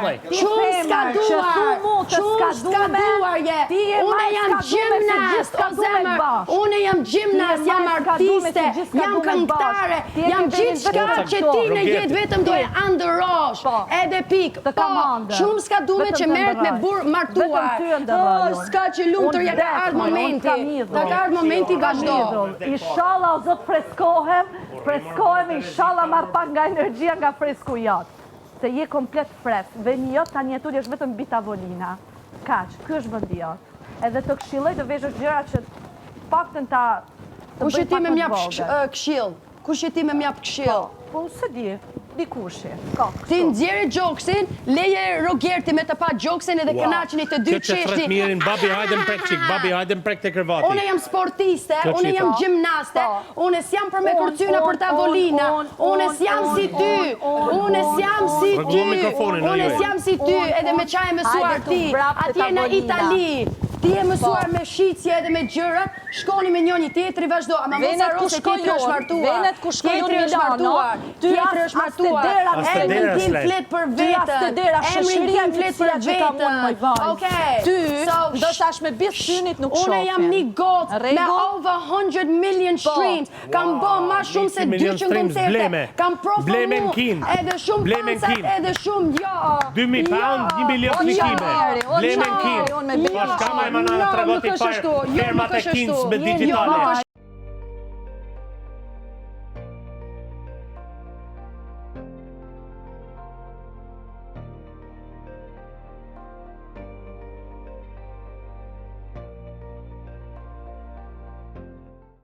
Femër, ti Shumë femër, skaduar, që thu mu të shumë skadume, skaduar je. ti je ma Unë e jam skadume se gjithë gjimnast, o skadume zemër. bashkë. Unë jam gjimnast, Ti je jam ma e skadume se artiste, gjithë jam skadume këngëtare, bashkë. Ti e jam ke venin gjithçka vetëm që këtu. ti në jetë Rogerti. vetëm do e andërrosh. Po. Edhe pik. Të Po, kam ëndër. shumë skadume Vetëm që të merret me ëndërroj. burr martuar. Vetëm ty ëndërroj Oh, unë. s'ka që lumtur Unë ja ka vdek, ardhë unë momenti. kam idhull. Ta ka ardhë momenti Kam vazhdo. idhull. Inshallah o zot freskohem, freskohem, inshallah marr pak nga energjia nga fresku jot. Se je komplet fresk. Vendi jot tani e tutje është vetëm mbi tavolina. Kaq, ky është vendi jot. Edhe të këshilloj të veshësh gjëra që paktën ta të Kush bëj e ti pak me më të m'jap vogël. sh- këshill? Kush e ti me m'jap këshill? Po, se di, dikushi. Ko, Ti kështu. nxjerrë gjoksin, leje Rogerti me të pa gjoksin edhe kënaqeni të dy Kjo që thret qeshni. mirin, babi, hajde më prek çik, babi, hajde më prek te krevati. Unë jam sportiste, Kjo unë qita. jam gjimnaste, Po. unë s'jam për me Unë, kërcyna për unë, tavolina, unë, unë unë, s'jam si unë, ty, unë, unë unë, s'jam si ty, Rregullo mikrofonin, o unë Juel. s'jam si ty, Unë, edhe me unë, qa e mësuar hajde tu ti, vrap te atje në tavolina. Itali, ti e mësuar Po. me shitje edhe me gjërat, shkoni me njëri tjetri vazhdo, ama mos Venet harro ku se shkoj tjetri është unë, martuar. venet ku shkoj Tjetri unë është Milano, martuar, ty tjetri as- është as te martuar. dera As te Emrin dera tim s'lej. flet për Ty as te veten. dera, Emrin shoqëria tim flet për miqësia që kam unë moj veten. vajzë. Okej. Ty, So, ndoshta është me bith synit nuk Unë jam shohin. një gocë me Rregull? over 100 million Po. streams. Kam bë ma shumë se 100 milion 200 streams, koncerte. bleme. Kam Bleme në performu Kinë. edhe shumë Bleme në fansat Kinë. edhe shumë jo. 2000 pound, 1 milion Jo, klikime. o Bleme në qari, Kinë. unë me Po shka ma e mana Jo, të tregoti nuk është ashtu, jo, fermat nuk e është Kinës ashtu. me Jo, digjitale. nuk është.